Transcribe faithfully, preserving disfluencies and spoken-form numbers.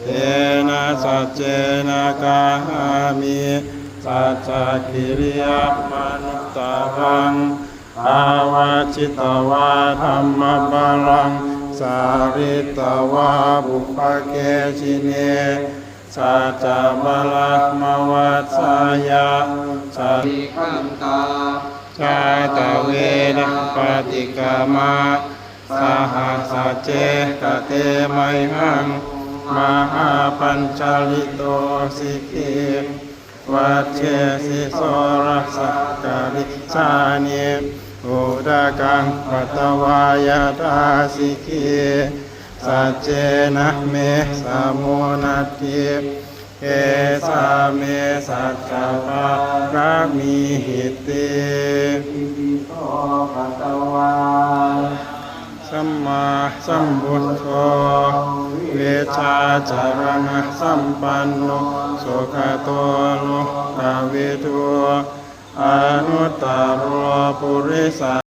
Tena saccena kāhāmi saccakiriyamanuttaraṃ. Āvajjitvā dhammabalaṃ saritvā pubbake jine, saccabalamavassāya saccakantā jātaveda paṭikkama. Saha sacce kate mayhaṃ mahāpañjalito sikhī, vajjesi soḷasakarīsāni udakaṃ patvā yathā sikhī. Saccena me samo natthi esā me saccapāramīti. Itipi so bhagavā sammāsambuddho vijjācaraṇasampanno sugato lokavidū anuttaro purisa